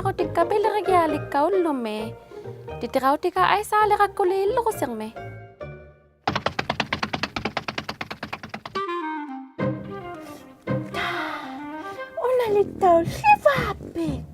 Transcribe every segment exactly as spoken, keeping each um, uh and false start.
ᑕᑯᑎᒃᑲ ᐱᓕᕆᒋᐊᓕᒃᑲ ᐅᓪᓗᒥ. ᑎᑎᕋᐅᑎᒐ ᐊᐃᓴᓕᕋᒃᑯᓕ ᐃᓪᓗᕈᓯᕐᒥ. ᐅᓇᓕᑦᑕᐅᖅ ᓯᕙᐱᒃ.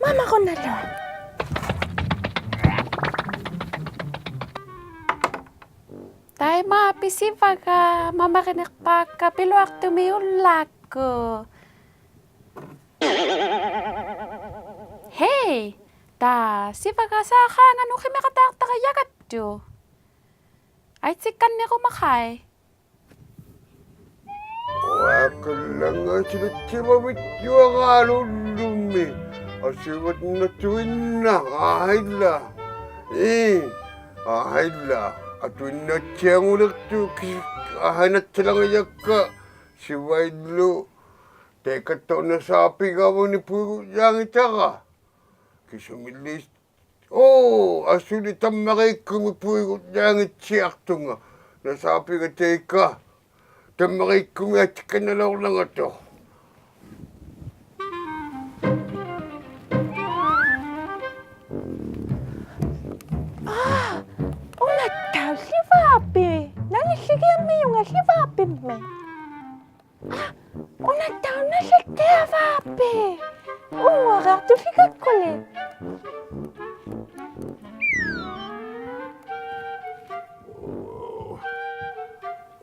ᒪᒪᕈᓇᓗᒃ. ᑕᐃᒪ ᐱᓯᕙᒐ ᒪᒪᕆᓂᖅᐹᒃᑲ ᐱᓗᐊᖅᑐᒥ ᐅᓪᓛᒃᑯᑦ. ᕼᐃ, ᑕ ᓯᕙᒐ ᓵᖃᖓᓄ ᕿᒥᖃᑦᑕᖅᑕᕋ ᔭᒐᑦᑐᖅ. ᐊᐃᑦᓯᒃᑲᓐᓂᕈᒪᖃᐃ. ᐅᐊᑯᓪᓚᖓ ᓯᓚᑦᓯᕙᕕᑦ ᔪᐊᕌᓗᓪᓗᒥ. ᐊᓯᕙᓐᓇᑐᐃᓐᓇ, ᐊᕼᐊᐃᓛ. ᐄ, ᐊᕼᐊᐃᓛ. ᐊᑐᐃᓐᓇᑦᓯᐊᖑᓕᖅᑐᖅ ᑭ, ᐊᕼᐊᐃᓐᓇᑦᓯᓚᖓᔭᒃᑲ. ᓯᕙᐃᓪᓗ. ᑕᐃᑲᑦᑕᐅᖅ ᓇᓴᐱᒐᕙᓂ ᐳᐃᒍᔮᙱᑕᕋ. ᑭᓱᒥᓪᓕ ᐆ, ᐊᓱᓕ ᑕᒻᒪᕇᒃᑯᒥ ᐳᐃᒍᔮᙱᑦᓯᐊᖅᑐᖓ. ᓇᓴᐱᒐ ᑕᐃᑲ. ᑕᒻᒪᕇᒃᑯᒥ ᐊᑦᓯᑲᓐᓇᓚᐅᕐᓚᖓᑐᖅ. ᐋ, ᐅᓇᑦᑕᐅᖅ ᓯᕙᐱᒃ. ᓇᓂᓯᒋᐊᒻᒥᔪᖓ ᓯᕙᐱᒻᒥ. ᐋ, ᐅᓇᑦᑕᐅᖅ ᓇᓴᑦᑎᐊᕙᐱᒃ. ᐆᒪᕆᐊᖅᑐᖅ ᓯᒐᒃᑯᓕ.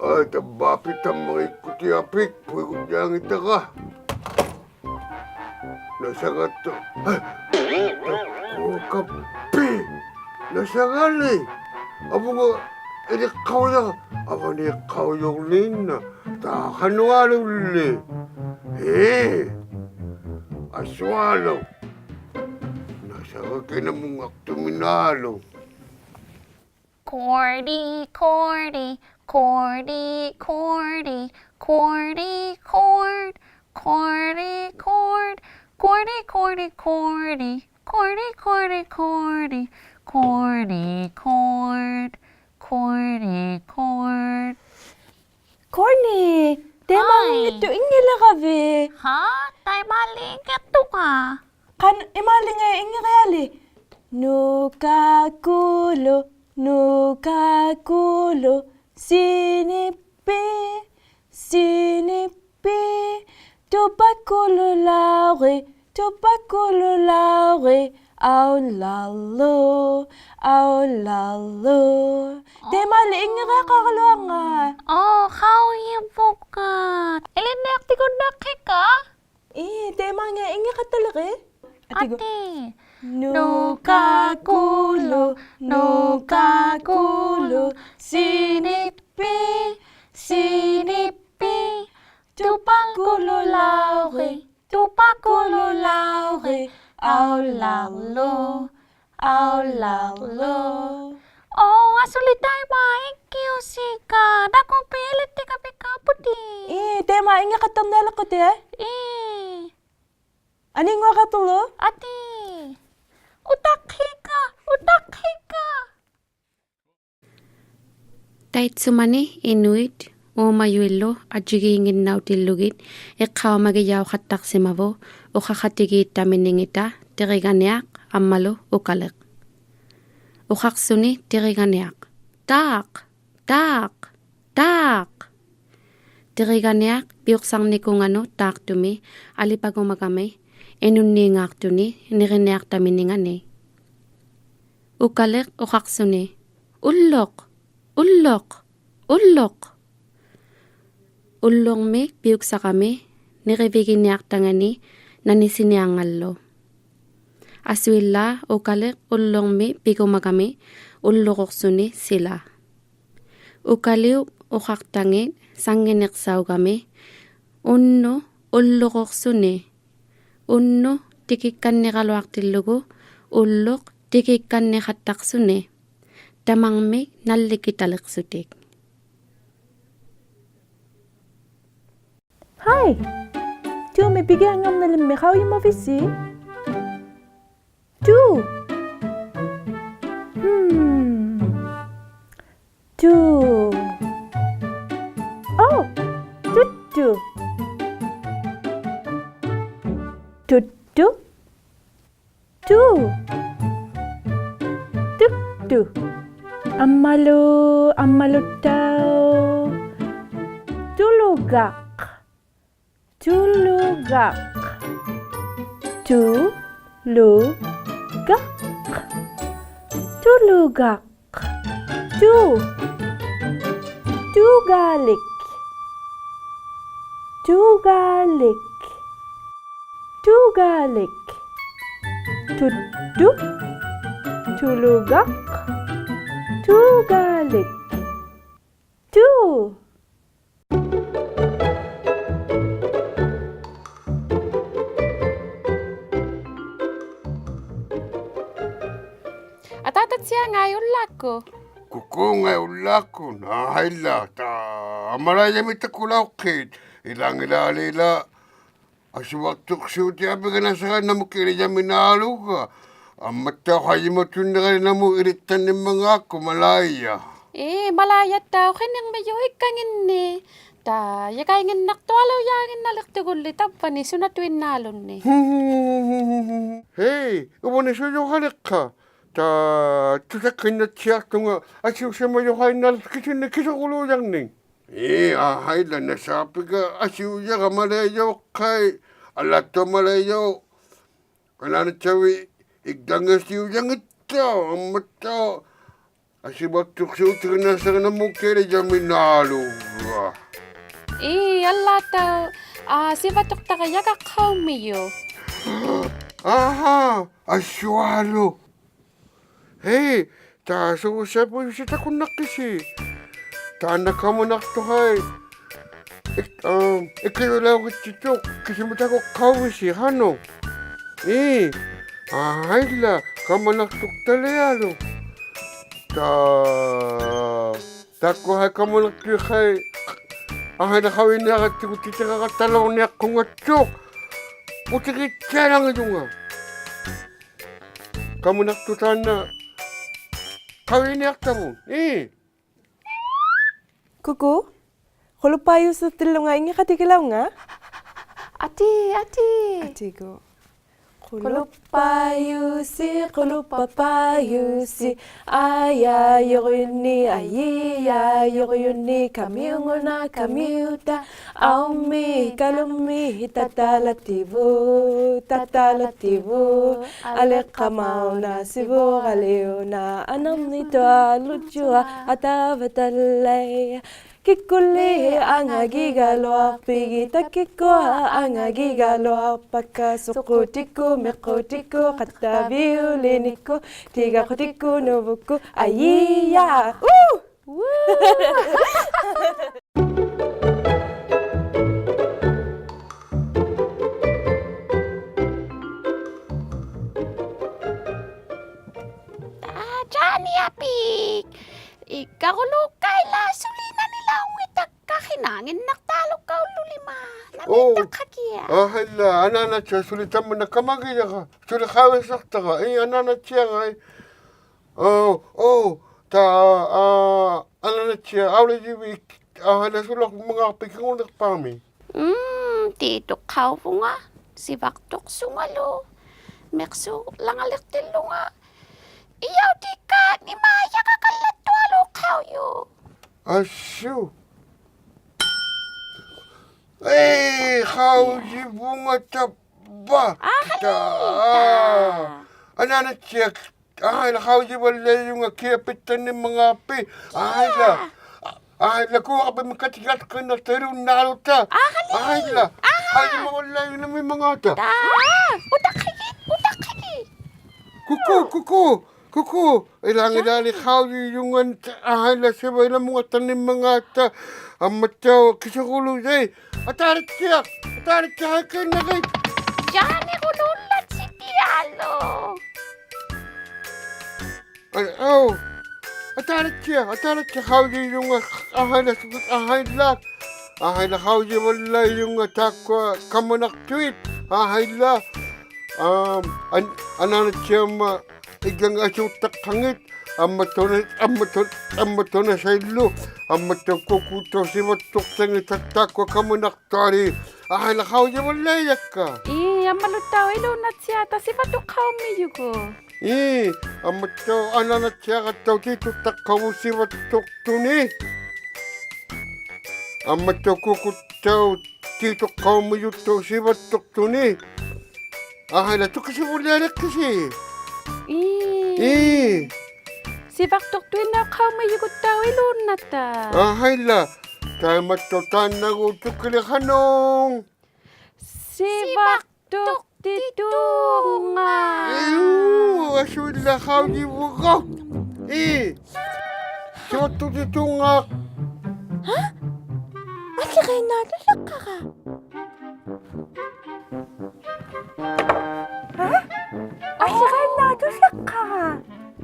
ᐊᐃ, ᑕᕝᕙᐱᒃ ᑕᒻᒪᕇᒃᑯᑎᐊᐱᒃ ᐳᐃᒍᔮᙱᑕᕋ. ᓇᓴᒐᑦᑕ. ᐊᐃ, ᑕᑯᑲᐱ. ᓇᓴᒐᓕ. ᐊᕗᖓ ᐃᓕᖅᑲᐅᔭᕋ. ᐊᕙᓃᖅᑲᐅᔪᓕᓐᓇ. ᑕᖃᓄᐊᓗᓪᓕ. ᕼᐃ. ᐊᓱᐊᓗᒃ. ᓇᓴᒐ ᑭᓇᒧᖓᖅᑐᒥᓇᓗᒃ. Cordy, Cordy, Cordy, Cordy, Cordy, Cord, Cordy, Cord, Cordy, Cordy, Cordy, Cordy, Cordy, Cordy, Cordy, Cord, Cordy, Cord. Cordy, ᑕᐃᒪ ᕼᐊᐃ. ᐃᙱᑦᑐᖅ ᐃᙱᓕᕋᕕᑦ? ᕼᐋ, ᑕᐃᒪᓕ ᐃᙱᑦᑐᖓ. ᖃᓐ ᐃᒪᓕᖓ ᐃᙱᕆᐊᓕ. ᓄᑲᑯᓗᒃ, ᓄᑲᑯᓗᒃ, ᓯᓂᑉᐱ, ᓯᓂᑉᐱ. ᑐᐸᑯᓗᓚᐅᕆᑦ, ᑐᐸᑯᓗᓚᐅᕆᑦ, ᐊᐅᓪᓚᓗ, ᐊᐅᓪᓚᓗ. ᑕᐃᒪᓕ ᐃᙱᕆᐊᖃᕋᓗᐊᖓ. ᐆ, ᖃᐅᔨᕗᖓ. ᐃᓕᓐᓂᐊᖅᑎᒍᓐᓇᖅᑭᖓ? ᐄ, ᑕᐃᒪᙵᑦ ᐃᙱᖃᑦᑕᓕᕆᑦ. ᐊᑏᒍ. ᐊᑏ. ᓄᑲᑯᓗᒃ, ᓄᑲᑯᓗᒃ, ᓯᓂᑉᐱ, ᓯᓂᑉᐱ. ᑐᐸᑯᓗᓚᐅᕆᑦ, ᑐᐸᑯᓗᓚᐅᕆᑦ, ᐊᐅᓪᓚᓗ, ᐊᐅᓪᓚᓗ. ᐆ, ᐊᓱᓕ ᑕᐃᒪ ᐃᙱᐅᓯᖓ, ᓇᑯᕐᒦᒃ ᐃᓕᑦᑎᖃᕕᖓ ᐳᑎ. ᐄ, ᑕᐃᒪ ᐃᙱᖃᑦᑕᕐᓂᐊᓕᖅᑯᑎᑦ. ᐄ. ᐊᓂᙳᐊᖃᑦᑕᕐᓗᒃ? ᐊᑏ. ᐅᑕᖅᑭᖓ, ᐅᑕᖅᑭᖓ. ᑕᐃᑦᓱᒪᓂ ᐃᓄᐃᑦ ᐆᒪᔪᐃᓪᓗ ᐊᔾᔨᒌᙱᓐᓇᐅᑎᓪᓗᒋᑦ ᐃᖅᑲᐅᒪᒋᔭᐅᖃᑦᑕᖅᓯᒪᕗᑦ ᐅᖃᖃᑎᒌᑦᑕᒥᓂᖏᑕ ᑎᕆᒐᓂᐊᖅ ᐊᒻᒪᓗ ᐅᑲᓕᖅ. ᐅᖃᖅᓱᓂ ᑎᕆᒐᓂᐊᖅ. ᑖᖅ! ᑖᖅ! ᑖᖅ! ᑎᕆᒐᓂᐊᖅ ᐱᐅᖅᓴᕐᓂᑯᖓᓄᑦ ᑖᖅᑐᒥ ᐊᓕᐸᒍᒪᒐᒥ ᐃᓄᓐᓃᙶᖅᑐᓂ ᓂᕆᓂᐊᖅᑕᒥᓂᖓᓂ. ᐅᑲᓕᖅ ᐅᖃᖅᓱᓂ, ᐅᓪᓗᖅ! ᐅᓪᓗᖅ! ᐅᓪᓗᖅ! ᐅᓪᓗᕐᒥ ᐱᐅᒃᓴᕋᒥ ᓂᕆᕕᒋᓂᐊᖅᑕᖓᓂ ᓇᓂᓯᓂᐊᖓᓗ. ᐊᓱᐃᓛᒃ ᐅᑲᓕᖅ ᐅᓪᓗᕐᒥ ᐱᒍᒪᒐᒥ ᐅᓪᓗᕈᖅᓱᓂ ᓯᓚ. ᐅᑲᓕᐅᑉ ᐅᖃᖅᑕᖏᑦ ᓴᙱᓂᖅᓴᐅᒐᒥ, ᐅᓐᓄᒃ ᐅᓪᓗᕈᖅᓱᓂ. ᐅᓐᓄᒃ ᑎᑭᒃᑲᓐᓂᕋᓗᐊᖅᑎᓪᓗᒍ, ᐅᓪᓗᖅ ᑎᑭᒃᑲᓐᓂᖃᑦᑕᖅᓱᓂ. ᑕᒪᕐᒥᒃ ᓇᓪᓕᑭᑕᓕᖅᓱᑎᒃ. ᕼᐊᐃ! ᑑᒥᒃ ᐱᒋᐊᙵᕐᓇᓕᒻᒥᒃ ᖃᐅᔨᒪᕕᓯ? ᑑ! ᕼᒻ. ᑑ. ᐆ! ᑐᒃᑐ. ᑐᒃᑐ. ᐊᓗ, ᐊᒻᒪᓗᑦᑕᐅᖅ. ᑐᓗᒐᖅ. ᑐᓗᒐᖅ. ᑐᓗᒐᖅ. ᑐᓗᒐᖅ. ᑐ. ᑐᒐᓕᒃ. ᑐᒐᓕᒃ. ᑐᒐᓕᒃ. ᑐᒃᑐ. ᑐᓗᒐᖅ. ᑐᒐᓕᒃ. ᑐ. ᐊᑖᑕᑦᓯᐊᖓᐃ ᐅᓪᓛᒃᑯᑦ. ᑯᑯᖓᐃ ᐅᓪᓛᒃᑯᑦ. ᐊᕼᐊᐃᓛ, ᑕ, ᐊᒻᒪᓚᐃᔭᒥ ᑕᑯᓚᐅᖅᑮᑦ. ᐃᓛᖏᓛᓕᓛ. ᐊᓯᕙᖅᑐᖅᓯᐅᑎᐊᐱᒐ ᓇᓴᒐ ᓇᒧᒃ ᑭᓕᔭᒥᓈᓗᒐ. ᐊᒻᒪᑦᑕᐅᖅ ᖃᐃᒪᑐᓐᓂᕋᓕ ᓇᒧᒃ ᐃᓕᑦᑕᓐᓂᒻᒪᖔᒃᑯ ᒪᓚᐃᔭ. ᐄ, ᒪᓚᐃᔭᑦᑕᐅᖅ ᕿᓂᕐᒥᔪᖅ ᐃᒡᒐᖏᓐᓂᒃ. ᑕ, ᔭᑲᐃᖏᓐᓇᖅᑐᐊᓘᔮᖏᓐᓇᓕᖅᑐᒍᓪᓕ ᑕᕝᕙᓂ ᓱᓇᑐᐃᓐᓈᓗᓐᓂᒃ. ᕼᐃ, ᐅᕙᓂ ᓱᔪᖃᓕᖅᑲ. ᑕ, ᑐᓴᒃᑲᓐᓇᑦᓯᐊᖅᑐᖓ ᐊᓯᐅᓯᒪᔪᖃᐃᓐᓇᓕᖅᑭᑦ ᓱᓇ ᑭᓱᑯᓘᔭᖕᓂᒃ. ᐄ, ᐊᕼᐊᐃᓛ ᓇᓴᐱᒐ ᐊᓯᐅᔭᕋ ᒪᓚᐃᔭᐅᖅᑲᐃ, ᐊᓚᑦᑐᐊᖅ ᒪᓚᐃᔭᐅᖅ, ᐊᓈᓇᑦᓯᐊᕕᒃ ᐃᒡᒐᖏᑦ ᐊᓯᐅᔭᙱᑦᑕᐅᖅ, ᐊᒻᒪᑦᑕᐅᖅ, ᐊᓯᕙᖅᑐᖅᓯᐅᑎᒐ ᓇᓴᒐ ᓇᒧᒃ ᑭᓕᔭᒥᓈᓗᒐ. ᐄ, ᐊᓪᓛᑦᑕᐅᖅ, ᐊᓯᕙᖅᑐᖅᑕᕋ ᔭᒐᖅᑲᐅᒥᔪᖅ. ᐊᕼᐊ, ᐊᓱᐊᓗᒃ. ᕼᐃ, ᑕ ᓱᕈᓯᐊᐳᔪᓯ ᑕᑯᓐᓇᖅᑭᓯ. ᑖᓐᓇ ᑲᒪᓇᖅᑐᖅ ᕼᐊᐃ. ᐃᒃ, ᐊᒻ, ᐃᑲᔪᓚᐅᕆᑦᓯᒃᑐᖅ ᑭᓱᒥᒃ ᑕᑯᖅᑲᐅᕕᓯ ᖃᓄᖅ. ᐄ, ᐊᕼᐊᐃᓛ, ᑲᒪᓇᖅᑐᖅᑕᓕᐊᓗᒃ. ᑕ, ᑖᒃᑯᐊ ᕼᐊᐃ ᑲᒪᓇᖅᑐᐃᑦ ᕼᐊᐃ. ᐊᕼᐊᐃᓛ ᖃᐅᔨᓂᐊᕋᑦᑎᒍ ᑎᑎᕋᕋᑦᑕᓚᐅᕐᓂᐊᖅᑯᖓᑦᑐᖅ. ᐅᑎᕆᑦᓯᐊᓚᖓᔪᖓ. ᑲᒪᓇᖅᑐᖅ ᑖᓐᓇ ᖃᐅᔨᓂᐊᖅᑕᕗᑦ. ᐄ. ᑯᑯ, ᖁᓗᑉᐹᔪᓯᖅᑎᓪᓗᖓ ᐃᙱᖃᑎᒋᓚᐅᙵ. ᐊᑏ, ᐊᑏ. ᐊᑏᒎᖅ. ᖁᓗᑉᐹᔪᓯ, ᖁᓗᑉᐸᐹᔪᓯ, ᐊᔮᔪᕆᐅᓐᓂ, ᐊᔩᔮᔪᕆᐅᓐᓂ, ᑲᒥᐅᖑᓇ, ᑲᒥᐅᑕ, ᐊᐅᒻᒥ, ᑲᓗᒻᒥ, ᑕᑖᓚᑎᕗ, ᑕᑖᓚᑎᕗ, ᐊᓕᖅᑲᒪᐅᓇ, ᓯᕗᕋᓕᐅᓇ, ᐊᓇᕐᓂᑐᐊᓗᔾᔪᐊ, ᐊᑖᕙᑕᓪᓚᐃ. ᑭᒃᑯᓪᓕ ᐊᖓᒋᒐᓗᐊᖅᐱᒋ, ᑕᑭᒃᑯᐊ ᐊᖓᒋᒐᓗᐊᖅᐸᒃᑲ, ᓱᖅᑯᑎᒃᑯᑦ, ᒥᖅᑯᑎᒃᑯᑦ, ᖃᑦᑕᕕᐅᓕᓂᒃᑯᑦ, ᑎᒐᖁᑎᒃᑯᑦ, ᓄᕗᒃᑯᑦ, ᐊᔩᔮ. ᐆ! ᑖ, ᔮᓂᐊᐱᒃ. ᐃᒐᕈᓗᒃᑲᐃᓛ ᓱᓕ ᓇᓂᓚᐅᙱᑕᒃᑲ ᕿᓈᖏᓐᓇᖅᑖᓗᒃᑲ ᐅᓪᓗᓕᒫᖅ. ᐆ. ᓇᒥᑦᑕᖅᑲᑭᐊᖅ. ᐊᕼᐊᐃᓛ, ᐊᓈᓇᑦᓯᐊᖅ ᓱᓕ ᑕᒪᓐᓇ ᑲᒪᒋᔭᕋ. ᓱᓕ ᖃᐅᔨᓴᖅᑕᕋ. ᐄ, ᐊᓈᓇᑦᓯᐊᖓᐃ. ᐆ, ᐆ, ᑕ, ᐊ, ᐊᓈᓇᑦᓯᐊᖅ ᐊᐅᓚᔨᕕᒃ, ᐊᕼᐊᐃᓛ ᓱᓚᖅ ᒪᖔᖅᐱᒃ ᑭᖑᓕᖅᐹᒥ. ᒻᒻ, ᑏᑐᖅᑲᐅᕗᖓ, ᓯᕙᖅᑐᖅᓱᖓᓗ, ᒥᖅᓱᓚᖓᓕᖅᑎᓪᓗᖓ. ᐃᔭᐅᑎᒃᑲ ᓂᒪᔭᒃᑲᓪᓚᑦᑐᐊᓘᖅᑲᐅᔪᖅ. ᐊᓱ. ᐄ, ᖃᐅᔨᕗᖓ ᑕᕝᕙ. ᐊᕼᐊ, ᑕ, ᕿᓕ, ᑕ. ᐊᓈᓇᑦᓯᐊᖅ, ᐊᕼᐊᐃᓛ ᖃᐅᔨᕙᓪᓚᐃᔪᖓ ᑭᐊ ᐱᑦᑕᓐᓂᒻᒪᖔᖅᐱᑦ. ᐊᕼᐊᐃᓛ. ᐊᕼᐊᐃᓛ, ᑯᐊᕐᐱᒻᒥ ᑲᑎᒃᑲᒃᑲᓐᓇᖅᑕᓗᓐᓇᓗᑕ. ᐊᕼᐊᓕ. ᐊᕼᐊᐃᓛ. ᐊᕼᐊ. ᖃᐅᔨᒪᕙᓪᓚᐃᔪᖓ ᓇᒥᒻᒪᖔᑕ. ᑕ. ᐅᑕᖅᑭᒋᑦ, ᐅᑕᖅᑭᒋᑦ. ᑯᑯ, ᑯᑯ, ᑯᑯ. ᐃᓛᖏᓛᓕ ᖃᐅᔨᔪᖓ, ᐊᕼᐊᐃᓛ ᓯᕙᐃᓚᒧᖓ ᑕᓐᓂᒻᒪᖔᑕ. ᐊᒻᒪᑦᑕᐅᖅ ᑭᓱᑯᓗᒃ ᔭᐃ. ᐊᑖᑕᑦᓯᐊᖅ, ᐊᑖᑕᑦᓯᐊᖅ ᕼᐊᐃᑲᓐᓇᕆᑦ. ᔮᓂᒍᓗᓪᓚᑦᓯᑎᐊᓗᒃ. ᐊᐃ, ᐆ. ᐊᑖᑕᑦᓯᐊᖅ, ᐊᑖᑕᑦᓯᐊᖅ ᖃᐅᔨᔪᖓ, ᐊᕼᐊᐃᓛ, ᐊᕼᐊᐃᓛ. ᐊᕼᐊᐃᓛ ᖃᐅᔨᕙᓪᓚᐃᔪᖓ ᑖᒃᑯᐊ ᑲᒪᓇᖅᑐᐃᑦ, ᐊᕼᐊᐃᓛ. ᐊᒻ, ᐊᓐ-, ᐊᓈᓇᑦᓯᐊᒪ ᐃᒡᒐᖏᑦ ᐊᓱᑦᑕᖅᑲᖏᑦ, ᐊᒻᒪᑦᑕᐅᖅ ᓇ-, ᐊᒻᒪᑦᑕᐅᖅ, ᐊᒻᒪᑦᑕᐅᖅ ᓇᓴᐃᓪᓗ, ᐊᒻᒪᑦᑕᐅᖅ ᑯᑯᑦᑕᐅᖅ ᓯᕙᑦᑐᖅᑕᖏᑦ ᑕᒃ-, ᑖᒃᑯᐊ ᑲᒪᓇᖅᑐᐊᓕ, ᐊᕼᐊᐃᓛ ᖃᐅᔨᕙᓪᓚᐃᔭᒃᑲ. ᐄ, ᐊᒻᒪᓗᑦᑕᐅᖅ ᐃᓘᓐᓇᑦᓯᐊᑕ ᓯᕙᖅᑐᖅᑲᐅᒻᒥᔪᒍᑦ. ᐄ, ᐊᒻᒪᑦᑕᐅᖅ ᐊᓈᓇᑦᓯᐊᕋᑦᑕᐅᖅ ᑏᑐᖅᑕᖅᑲᐅᒍᑦ ᓯᕙᖅᑐᖅᑐᓂ. ᐊᒻᒪᑦᑕᐅᖅ ᑰᑰᑦᑕᐅᖅ ᑏᑐᖅᑲᐅᒻᒥᔪᑦᑕᐅᖅ ᓯᕙᖅᑐᖅᑐᓂ. ᐊᕼᐊᐃᓛ, ᑐᑭᓯᕗᓪᓕᐊᓕᖅᑭᓯ. ᐄ. ᐄ. ᓯᕙᖅᑐᖅᑐᐃᓐᓇᐅᖅᑲᐅᒻᒥᔪᒍᑦᑕᐅᖅ ᐃᓘᓐᓇᑕ. ᐊᕼᐊᐃᓛ, ᑕᐃᒪᑦᑕᐅᖅ ᑖᓐᓇᒎᖅ ᑐᑭᓕᖅ ᖃᓄᖅ. ᓯᕙᖅᑐᖅᑎᑑᖓ. ᐄ, ᐊᓱᐃᓛᒃ ᖃᐅᔨᕗᒍᑦ. ᐄ, ᓯᕙᖅᑐᖅᑎᑑᖓ. ᕼᐊ? ᐊᓯᕆᓐᓇᑐᓕᖅᑲᕋ. ᕼᐊ? ᐊᓯᕆᓐᓇᑐᓕᖅᑲᕋ.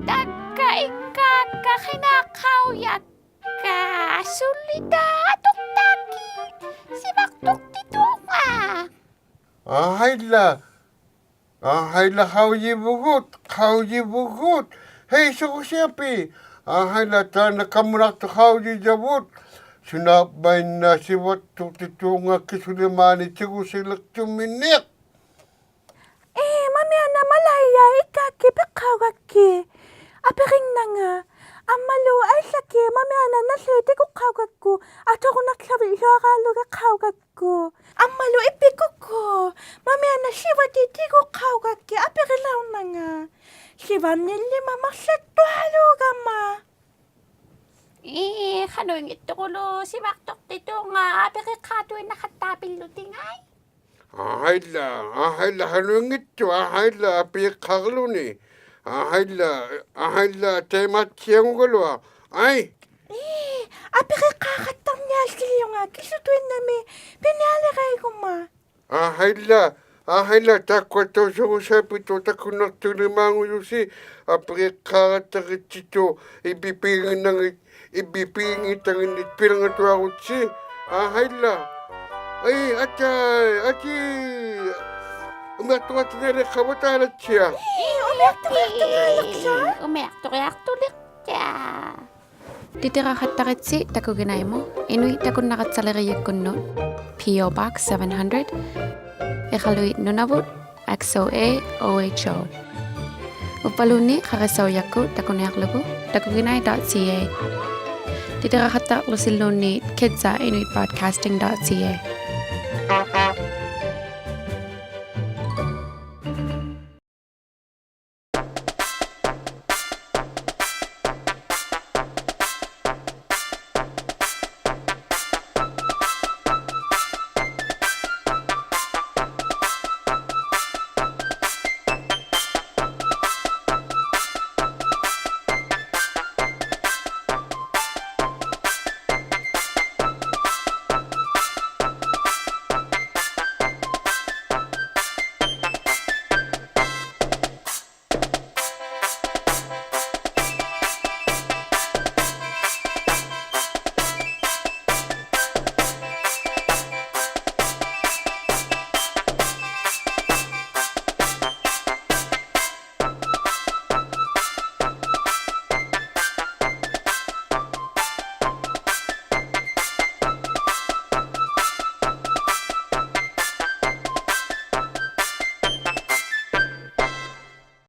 ᑕᒡᒐ ᐃᒃᑲᒃᑲ ᕿᓇᖅᑲᐅᔭᒃᑲ. ᐊᓱᓕ ᑖᑐᖅᑕᑭ. ᓯᕙᖅᑐᖅᑎᑑᖓ. ᐊᕼᐊᐃᓛ. ᐊᕼᐊᐃᓛ ᖃᐅᔨᕗᒍᑦ, ᖃᐅᔨᕗᒍᑦ. ᕼᐃ, ᓱᒍᓯᐊᐱᒃ. ᐊᕼᐊᐃᓛ ᑖᓐᓇ ᑲᒻᒪᓛᖅᑐᖅ ᖃᐅᔨᔭᕗᑦ. ᓱᓇᒻᒪᐃᓐᓇ ᓯᕙᖅᑐᖅᑎᑑᖓ ᑭᓱᓕᒫᓂᒃ ᑎᒍᓯᓕᖅᑐᒥᓂᖅ. ᐄ, ᒪᒥᐊᓇᖅ ᒪᓚᐃᔭ ᐃᑲᒃᑭᑦ ᐱᖅᑲᐅᒐᒃᑭᑦ. ᐊᐱᕆᓐᓇᖓ. ᐊᒻᒪᓗ ᐊᐃᓚᑭ ᒪᒥᐊᓇᖅ ᓇᓪᓕ ᑎᒍᖅᑲᐅᒐᒃᑯ. ᐊᑐᕈᓇᖅᖢᕕᓗᐊᕌᓗᒐᖅᑲᐅᒐᒃᑯ. ᐊᒻᒪᓗ ᐃᒃᐱᒃᑯᒃᑯ. ᒪᒥᐊᓇᖅ ᓯᕙᑎᑦ ᑎᒍᖅᑲᐅᒐᒃᑭᑦ ᐊᐱᕆᓚᐅᕐᓇᖓ. ᓯᕙᓐᓂᓪᓕᒪᒪᖅᓴᑦᑐᐊᓘᒐᒪ. ᐄ, ᖃᓄᐃᙱᑦᑐᑯᓗᒃ ᓯᕙᖅᑐᖅᑎᑑᖓ ᐊᐱᕆᖅᑳᑐᐃᓐᓇᖃᑦᑕᐱᓪᓗᑎᑦ ᐊᐃ. ᐊᕼᐊᐃᓛ, ᐊᕼᐊᐃᓛ, ᖃᓄᐃᙱᑦᑐᖅ, ᐊᕼᐊᐃᓛ, ᐊᐱᕆᖅᑳᕐᓗᓂ. ᐊᕼᐊᐃᓛ, ᐊᕼᐊᐃᓛ, ᑕᐃᒪᑦᓯᐊᖑᒐᓗᐊᖅ. ᐊᐃ. ᐄ, ᐊᐱᕆᖅᑳᖃᑦᑕᕐᓂᐊᓕᖅᑭᓪᓗᖓ, ᑭᓱᑐᐃᓐᓇᒥ ᐱᓂᐊᓕᕋᐃᒍᒪ. ᐊᕼᐊᐃᓛ, ᐊᕼᐊᐃᓛ, ᑖᒃᑯᐊᑦᑕᐅᖅ ᓱᒍᓯᐊᐱᒃᑐᑦ ᑕᑯᓐᓇᖅᑐᓕᒫᖑᔪᓯ, ᐊᐱᕆᖅᑳᖃᑦᑕᕆᑦᓯᑐᑦ, ᐃᕝᕕᑦ ᐱᖏᓐᓇᖏᑦ, ᐃᕝᕕᑦ ᐱᖏᓐᓇᖏᑦ ᐱᓚᖓᑐᐊᕈᑦᓯ, ᐊᕼᐊᐃᓛ. ᐊᐃ, ᐊᑏ, ᐊᑏ. ᐅᒥᐊᖅᑐᕋᑦᑎᐊᓕᖅᑲᕗᑦ ᑕᓚᑦᓯᐊᖅ. ᐄ, ᐅᒥᐊᖅᑐᕆᐊᖅᑐᕆᐊᓕᖅᓴ. ᐅᒥᐊᖅᑐᕆᐊᖅᑐᓕᖅᓴ. ᑎᑎᕋᖃᑦᑕᕆᑦᓯ ᑕᑯᒋᓇᐃᒧᑦ, ᐃᓄᐃᑦ ᑕᑯᓐᓇᕋᑦᓴᓕᕆᔨᒃᑯᓐᓄᑦ, P O Box seven hundred, ᐃᖃᓗᐃᑦ ᓄᓇᕗᑦ, X O A O H O. ᐅᕝᕙᓘᓐᓃᑦ ᖃᕆᓴᐅᔭᒃᑯᑦ ᑕᑯᓂᐊᕐᓗᒍ takuginai dot C A. ᑎᑎᕋᖃᑦᑕᕐᓗᓯᓘᓐᓃᑦ kids at inuit broadcasting dot C A.